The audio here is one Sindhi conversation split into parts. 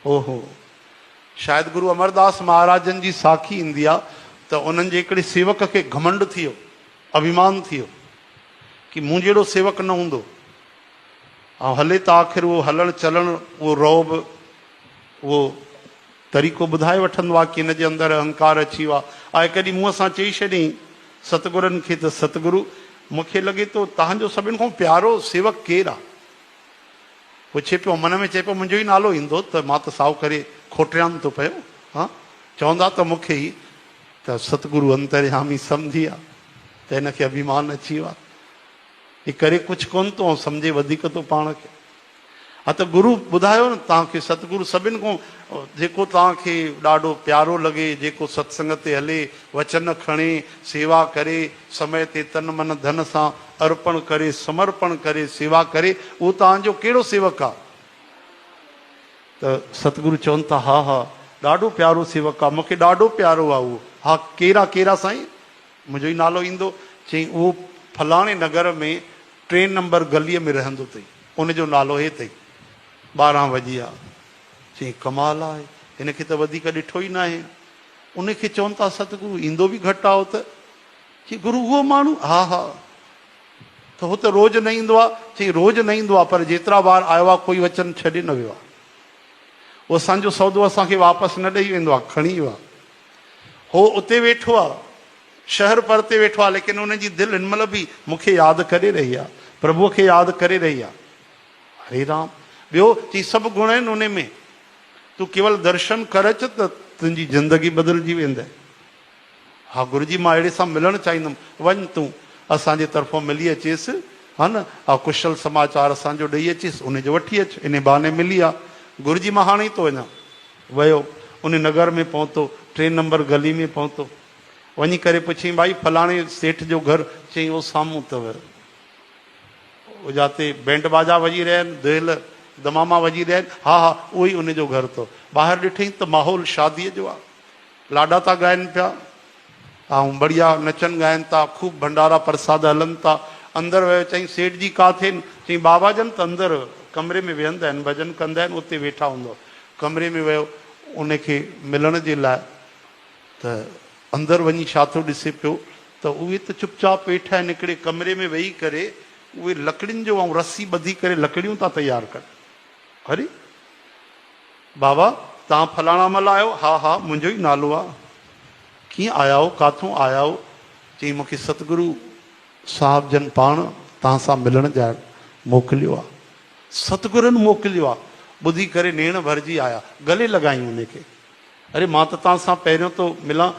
اوهو! شايد گرو امرداس مهاراجن جي ساکي ايندي آ ته انهن جي هڪڙي سيوڪ کي گهمنڊ ٿي ويو، اڀيمان ٿي ويو ڪي مون جهڙو سيوڪ نه هوندو. ۽ هلي ته آخر اهو هلڻ چلڻ اهو رعب اهو طريقو ٻڌائي وٺندو آ ڪي هن جي اندر اهنڪار اچي ويو آ. آء هڪ ڏينهن منهن سان چئي ڇڏيائين ستگرن کي ته ستگرو مون کي لڳي ٿو توهان جو سڀن کان پيارو سيوڪ ڪير آ؟ پڇي پيو، من ۾ چئي پيو منهنجو ئي نالو ايندو ته مان ته سائو ڪري کوٽيان ٿو پيو، ها چوندا ته مون کي ئي ته ستگرو انتريامي سمجهي آ ته هن کي اڀيمان اچي ويو آ، هي ڪري ڪجهه ڪونه ٿو ۽ سمجهي وڌيڪ ٿو پاڻ کي. ها ته گرو ٻڌايو نه توهان کي ستگرو سڀن کان جيڪو توهان کي ڏاڍو پيارو لڳي، جيڪو ستسنگ تي هلي، وچن کڻي، سيوا ڪري، سمي تي تن من ڌن سان ارپڻ ڪري، سمرپڻ ڪري، سيوا ڪري، اهو توهان جو ڪهڙو سيوڪ آ؟ ته ستگرو چون ٿا ها ها ڏاڍو پيارو سيوڪ آ، مون کي ڏاڍو پيارو آ اهو. ها ڪير آ ڪير آ سائين؟ منهنجو ئي نالو ايندو. چيائين اهو فلاڻي نگر ۾ ٽئين نمبر گليء ۾ رهندو اٿئي، ان جو نالو هي اٿئي. 12 وڄي آ. چيائين ڪمال آهي، هن کي ته وڌيڪ ڏٺو ئي ناهي. ان کي چون ٿا ستگرو ايندو به گهٽ آ هو ته. چيائين گرو اهو ماڻهو؟ ها ها. ته هو ته روز نه ايندو آ. چيائين روز نه ايندو آ پر جيترا بار آيو آ ڪوئي وچن ڇڏي نه ويو آ. هو اسان جو سودو اسان کي واپس نه ڏئي ويندو آ، کڻي ويو آ. هو اتي ويٺو آ. شهر پرتي ويٺو آ ليڪن ان جي دل هن مهل به مون کي ياد ڪري رهي آ، پرڀوء کي ياد ڪري رهي آ. هري رام. ٻيو چي سڀ گڻ آهن ان ۾، تون ڪيول درشن ڪر اچ ته تنهنجي زندگي بدلجي ويندي. ها گرو جي مان اهڙي سان ملڻ چاهيندم. وڃ تون اسان جي طرفون ملي اچيس ها نه، ها ڪشل سماچار اسان جو ڏئي اچيس، ان جو وٺي اچ، انهي بهاني ملي آ. گرو جي مان هاڻي ئي ٿو وڃان. ويو، ان نگر ۾ پهتو، ٽئين نمبر گلي ۾ پهتو. وڃي ڪري پڇيائين، ڀائي فلاڻي سيٺ جو گهر؟ چيائين، اهو سامهون اٿو. اهو جاتي بينڊ باجا وڄي رهيا آهن، دهل دماما وڄي رهيا آهن. ها ها، اهو ئي ان جو گهر اٿو. ٻاهر ڏٺئين ته ماحول شاديء جو آهي. لاڏا ٿا ڳائن پيا ۽ بڙيا نچن ڳائن ٿا، خوب ڀنڊارا پرساد هلن ٿا. اندر ويو، چيائين، سيٺ جي ڪاٿي آهن؟ چيائين، بابا جن ته اندر ڪمري ۾ ويهندا آهن، ڀڄن ڪندا آهن، اتي ويٺا هوندؤ. ڪمري ۾ ويو، ان کي ملڻ جي لاء. ته اندر وڃي ڇا ٿو ڏسي پيو ته اهي ته چپ چاپ ويٺا آهن هڪڙي ڪمري ۾ ويهي ڪري اهي لڪڙين جو ۽ رسي ٻڌي ڪري لڪڙيون ٿا تيار ڪن. اري! بابا توهان فلاڻا مل آهيو؟ ها ها منهنجو ئي نالو آ. ڪيئن آيا آهو؟ ڪاٿون آيا آهو؟ چيائين مون کي ستگرو صاحب جن پاڻ توهان سان ملڻ جاء موڪليو آ. ستگرن موڪليو آ. ٻڌي ڪري نيڻ ڀرجي آيا. گلي لڳايائين ان کي. اري مان ته توهان سان پهريون ٿو ملان.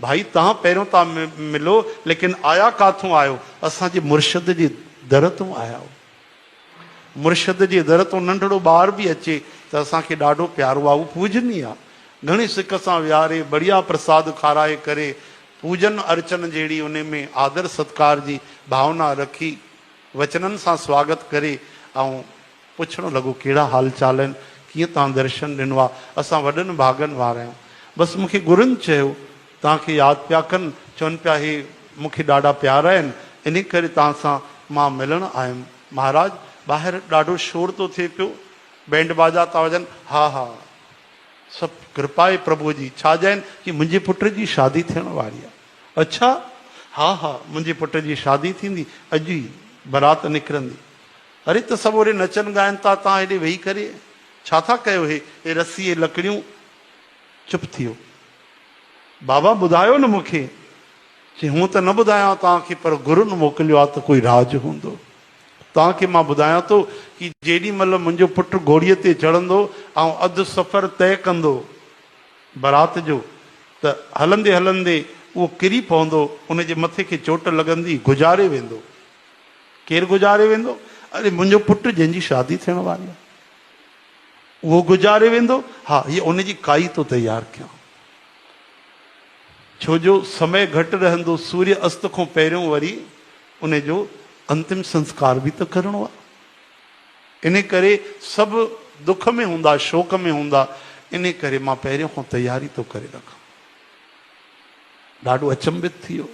ڀائي توهان پهريون ٿا ملو ليڪن آيا ڪاٿون آهيو؟ اسان جي مرشد جي در تون آيا آهيو. مرشد جي در تون ننڍڙو ٻار به اچي ته اسان کي ڏاڍو پيارو آهي. اهو پوڄني آهي. گهڻي سڪ سان ويهاري بڙيا پرساد کارائي ڪري پوڄن ارچن جهڙي انهي ۾ آدر ستڪار جي ڀاونا رکي وچنن سان سواگت ڪري ۽ پڇڻ لڳو، ڪهڙا حال چال آهن؟ ڪيئن توهان درشن ڏنو آ؟ اسان وڏن ڀاڳن وارا آهيون. بس مون کي گرن چيو، توهان کي ياد پيا ڪن، چون پيا هي مون کي ڏاڍا پيارا آهن، انهي ڪري توهان سان مان ملڻ آيم. مهاراج، ٻاهر ڏاڍو شور ٿو ٿئي پيو، بينڊ باجا ٿا وڄن. ها ها، سڀ ڪرپا آهي پرڀوء جي. ڇا جائين؟ چي منهنجي پٽ جي شادي ٿيڻ واري آ. اڇا! ها ها، منهنجي پٽ جي شادي ٿيندي، اڄ ئي برات نڪرندي. اري ته سڀ هوڏي نچن ڳائن ٿا، توهان هيڏي ويهي ڪري ڇا ٿا ڪيو؟ هي هي رسي هي لڪڙيون. چپ ٿي ويو. بابا ٻڌايو نه مون کي. چي هونء ته نه ٻڌايان توهان کي پر گرن موڪليو آ ته ڪوئي راز هوندو. توهان کي مان ٻڌايان ٿو ڪي جيڏي مهل منهنجو پٽ گهوڙيء تي چڙهندو ۽ اڌ سفر طئي ڪندو برات جو ته هلندي هلندي اهو ڪري پوندو، ان جي مٿي کي چوٽ لڳندي، گذاري ويندو. ڪير گذاري ويندو؟ اري منهنجو پٽ جنهن جي شادي ٿيڻ واري آهي اهو گذاري ويندو؟ ها هيء ان جي ڪائي ٿو تيار ڪيان. ڇو جو سمي گهٽ رهندو، سوريه است کان پهريون وري ان جو انتم سنسڪار به ته ڪرڻو آهي. ان ڪري سڀ دک ۾ هوندا، شوڪ ۾ هوندا، ان ڪري مان پهريون کان تياري ٿو ڪري رکان. ڏاڍو اچنڀت ٿي ويو.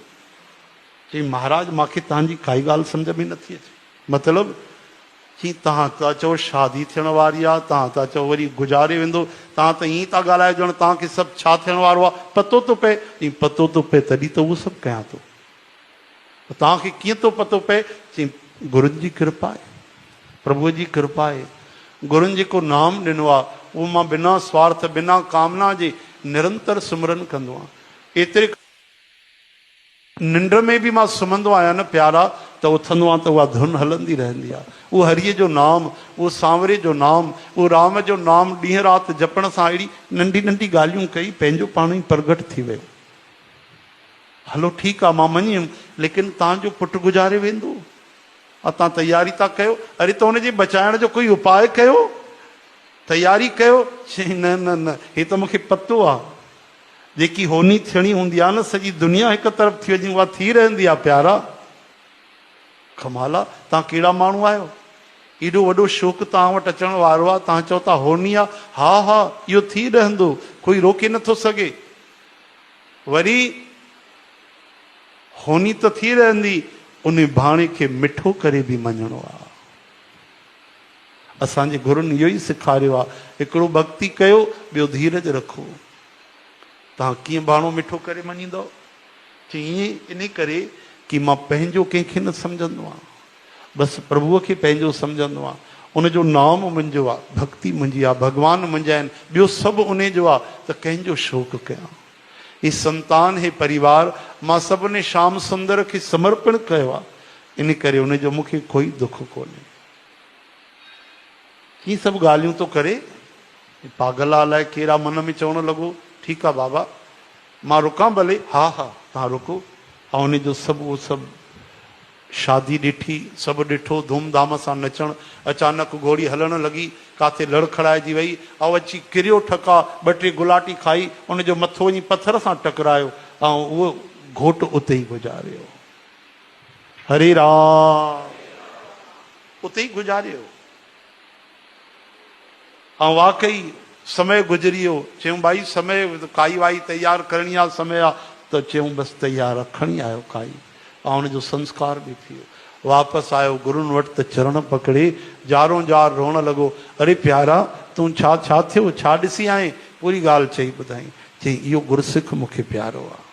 چيائين، مهاراج مان کي توهان جي ڪائي ڳالهه سمجهه ۾ نٿي اچي. مطلب؟ چيائين، توهان ٿا چئو شادي ٿيڻ واري آ، توهان ٿا چئو وري گذاري ويندو، توهان ته ائين ٿا ڳالهايو ڄڻ توهان کي سڀ ڇا ٿيڻ وارو آ پتو ٿو پئي. چيائين، پتو ٿو پئي تڏهن ته اهو سڀ ڪيان ٿو. توهان کي ڪيئن ٿو پتو پئي؟ چيائين، گرن جي ڪرپا آهي، پرڀوء جي ڪرپا آهي. گرن جيڪو نام ڏنو آ، اهو مان بنا سوارٿ، بنا ڪامنا جي نرنتر سمرن ڪندو آهيان. ايتري ننڊ ۾ به مان سمهندو آهيان نه پيارا ته اٿندو آهيان ته اها ڌن هلندي رهندي آهي. اهو هريء جو نام، اهو سانوري جو نام، اهو رام جو نام ڏينهن رات جپڻ سان اهڙي ننڍي ننڍي ڳالهيون ڪئي پنهنجو پاڻ ئي پرگهٽ ٿي ويو. هلو ٺيڪ آ مان مڃيم ليڪن توهان جو پٽ گذاري ويندو آ توهان تياري ٿا ڪيو اري ته ان جي بچائڻ جو ڪوئي اپاء ڪيو تياري ڪيو چيائين نه نه نه هي ته مون کي پتو آ جيڪي هوني ٿيڻي هوندي آ نه سڄي دنيا هڪ طرف ٿي وڃي اها ٿي رهندي آ پيارا ڪمال آ توهان ڪهڙا ماڻهو آهيو ايڏو وڏو شوق توهان وٽ اچڻ وارو آ توهان چئو ٿا هوني آ ها ها اهو ٿي رهندو ڪوئي روڪي نٿو سگهي وري هوني ته ٿي رهندي، انهي ڀاڻي کي مٺو ڪري به مڃڻو آ. اسان جي گرن اهو ئي سيکاريو آ، هڪڙو ڀڳتي ڪيو، ٻيو ڌيرج رکو. توهان ڪيئن ڀاڻو مٺو ڪري مڃيندؤ؟ چي ائين انهي ڪري ڪي مان پنهنجو ڪنهن کي نه سمجهندو آهيان. بس پرڀوء کي پنهنجو سمجهندو آهيان. ان جو نام منهنجو آ، ڀڳتي منهنجي آ، ڀڳوان منهنجا آهن، ٻيو سڀ انهي جو آ ته ڪنهن جو شوق ڪيان. هي سنتان، هي پريوار، مان سڀ انهي شام سندر کي سمرپڻ ڪيو آ، انهي ڪري انهي جو مون کي ڪوئي دک ڪونهي. هي سڀ ڳالهيون ٿو ڪري، هي پاڳل آ الائي ڪير آ من ۾ چوڻ لڳو، ٺيڪ آ بابا، مان رڪان ڀلي؟ ها ها، توهان رڪو. ۽ انهي جو سڀ اهو سڀ. شادي ڏٺي، سڀ ڏٺو، ڌوم ڌام سان نچڻ، اچانڪ گهوڙي هلڻ لڳي، ڪاٿي لڙکڙائجي وئي، ۽ اچي ڪريو ٺڪا، ٻه ٽي گلاٽي کائي، ان جو مٿو وڃي پٿر سان ٽڪرايو ۽ اهو گهوٽ اتي ئي گذاريو. هري رام! اتي ئي گذاريو. ۽ واقعي سمي گذري ويو. چيائون ڀائي سمي ڪائي وائي تيار ڪرڻي آ سمي آ ته چيائون بس تيار آ کڻي آيو ڪائي ۽ ان جو سنسڪار به ٿي ويو. واپس آيو گرن وٽ ته چرڻ پڪڙي زارون زار روئڻ لڳو اري پيارا تون ڇا ڇا ٿيو ڇا ڏسي آئين پوري ڳالهه چئي ٻڌائين چيائين اهو گرسک مون کي پيارو آ.